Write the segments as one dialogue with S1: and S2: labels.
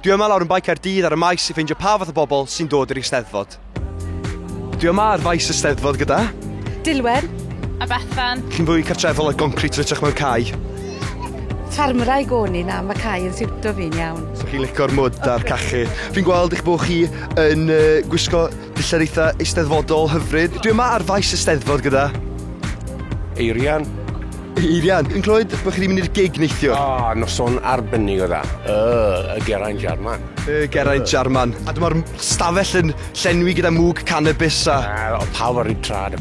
S1: Dwi yma lawr yn Bae Caerdydd ar y maes i ffeindio pa fath o bobl sy'n dod i'r Eisteddfod. Dwi yma ar faes y Steddfod gyda...
S2: Dilwen.
S3: A Bethan.
S1: Chi'n fwy cartrefol ar goncrit yn hytrach mewn cae?
S2: Ffarmwraig o'n i, na, ma' cae yn siwto fi'n iawn.
S1: So chi'n lico'r mwd a'r cachu. Fi'n gweld eich bod chi yn uh, gwisgo dillad eitha eisteddfodol hyfryd. Dwi yma ar faes y Steddfod gyda...
S4: Eirian.
S1: Eirian, fi'n clywed bod chi wedi mynd i'r gig neithiwr.
S4: O, noson arbennig o dda. Y, y Geraint Jarman.
S1: Y Geraint Jarman. A dyma'r stafell yn llenwi gyda mwg cannabis a...
S4: A, pawb ar eu trad.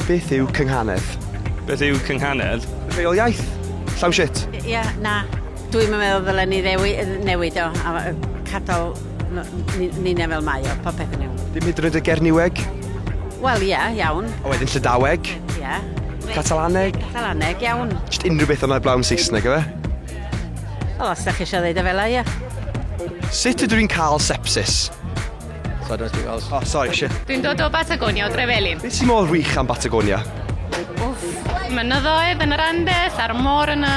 S1: Beth yw cynghanedd?
S5: Beth yw cynghanedd?
S1: Rheol iaith. Llawn shit.
S6: Ie, na. Dwi'm yn meddwl ddylen ni ddewi, newid o a cadw ninna fel mae o, popeth yn iawn.
S1: Dim hyd yn oed y Gerniweg?
S6: Wel, ie, iawn.
S1: A wedyn Llydaweg?
S6: Ie.
S1: Catalaneg?
S6: Catalaneg, iawn.
S1: Just unrhyw beth o'na blawn Saesneg, efe?
S6: Wel, os da chi eisiau dweud o fel 'a, ie.
S1: Sut ydw i'n cael sepsis?
S7: So I don't speak Welsh.
S1: Oh, sorry, shit.
S3: Dwi'n dod o Batagonia, o Drefelin.
S1: Beth sy'n mor wych am Batagonia?
S3: Wff, mynyddoedd yn yr Andes a'r môr yn y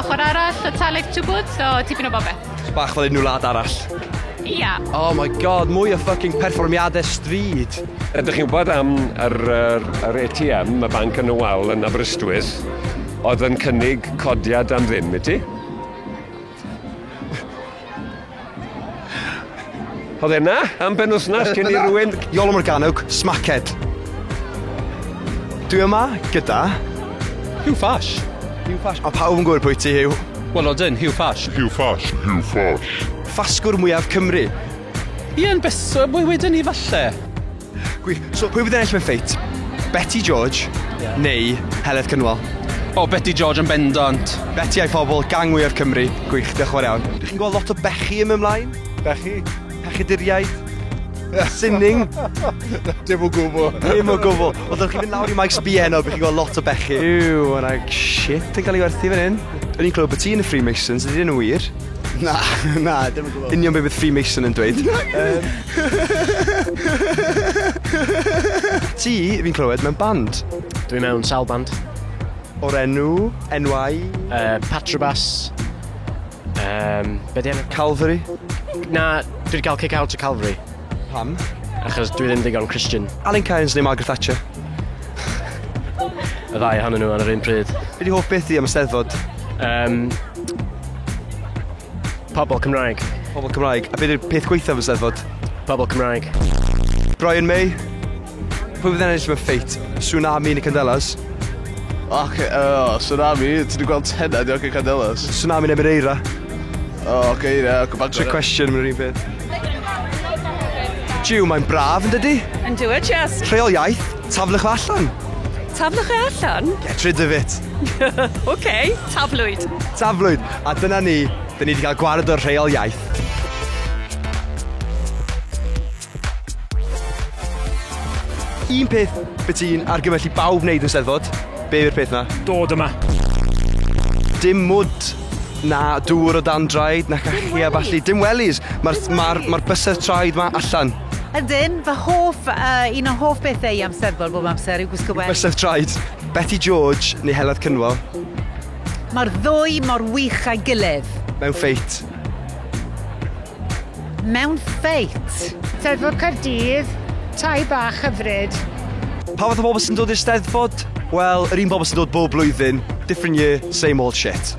S3: ochr arall, y Talaith Chubut, so tipyn o bobeth.
S1: Bach fel unrhyw wlad arall.
S3: Ia.
S1: Oh my god, mwy o fucking perfformiadau stryd.
S4: Ydych chi'n gwybod am yr, yr, yr ATM, y banc yn y wal yn Aberystwyth, oedd yn cynnig codiad am ddim i ti? Oedd e na am benwythnos cyn i rywun...
S1: Iolo Morgannwg, smackhead. Dwi yma gyda...
S7: Huw Ffash.
S1: Huw Ffash. A pawb yn gwybod pwy ti, Huw.
S7: Wel, odyn, Huw Ffash.
S8: Huw Ffash. Huw Ffash.
S1: Ffasgwr mwyaf Cymru.
S7: Ie, yn bes, mwy wedyn ni falle.
S1: Gwych. So, pwy bydd yn ennill mewn ffeit? Betty George yeah. neu Heledd Cynwal?
S7: O, Betty George yn bendant.
S1: Betty a'i phobl, gang mwyaf Cymru. Gwych, diolch yn fawr iawn. Dych chi'n gweld lot o bechu yn mynd ymlaen?
S9: Bechu?
S1: Pechaduriaid? Sinning?
S9: Dim o gwbl.
S1: Dim o gwbl. Wel, dylech chi fynd lawr i Mike's B heno, bych chi'n gweld lot o bechu. Yw, yna shit yn cael ei werthu fan hyn. O'n i'n clywed bod ti yn y Freemasons, ydy hyn yn wir?
S9: Na, na, dim o gwbl.
S1: Union beth bydd Freemason yn dweud. Ti, fi'n clywed, mewn band.
S10: Dwi mewn sawl band.
S1: O'r enw, enwau?
S10: Patrobas. Be di enw?
S1: Calvary?
S10: Na, dwi wedi cael kick out o Calvary.
S1: Pam?
S10: Achos dwi ddim digon Christian.
S1: Alun Cairns neu Margaret Thatcher?
S10: Y ddau ohonyn nhw ar yr un pryd.
S1: Be di hoff beth di am y Steddfod?
S10: Pobl Cymraeg.
S1: Pobl Cymraeg. A be di'r peth gwaethaf am y Steddfod?
S10: Pobl Cymraeg.
S1: Brian May? Pwy fydd yn ennill mewn ffeit? Tsunami neu Candelas?
S9: Oce, oh, Tsunami, ti wedi gweld tenna di oce Candelas?
S1: Tsunami neu Moreira?
S9: O, oce, ie, oce,
S1: Trick question, mae'n yr un peth. Jiw, mae'n braf yn dydi?
S2: Yn do it, yes.
S1: Rheol iaith, taflwch o allan.
S2: Taflwch e allan?
S1: Get rid of it.
S2: OK, taflwyd.
S1: Taflwyd. A dyna ni, dyn ni wedi cael gwared o'r rheol iaith. Un peth beth ti'n argymell i bawb wneud yn Steddfod, be yw'r peth na?
S5: Dod yma.
S1: Dim mwd na dŵr o dan draed, na cachu a ballu. Dim wellies. Mae'r ma ma bysedd traed ma allan.
S2: Ydyn, fy hoff, un o'n hoff bethau i am Steddfod bob amser yw gwisgo wellies.
S1: Bysedd traed. Betty George neu Heledd Cynwal.
S2: Mae'r ddwy mor wych a'i gilydd.
S1: Mewn ffeit.
S2: Mewn ffeit?
S11: Steddfod Caerdydd, tai bach hyfryd.
S1: Pa fath o bobl sy'n dod i'r Steddfod? Wel, yr un bobl sy'n dod bob blwyddyn. Different year, same old shit.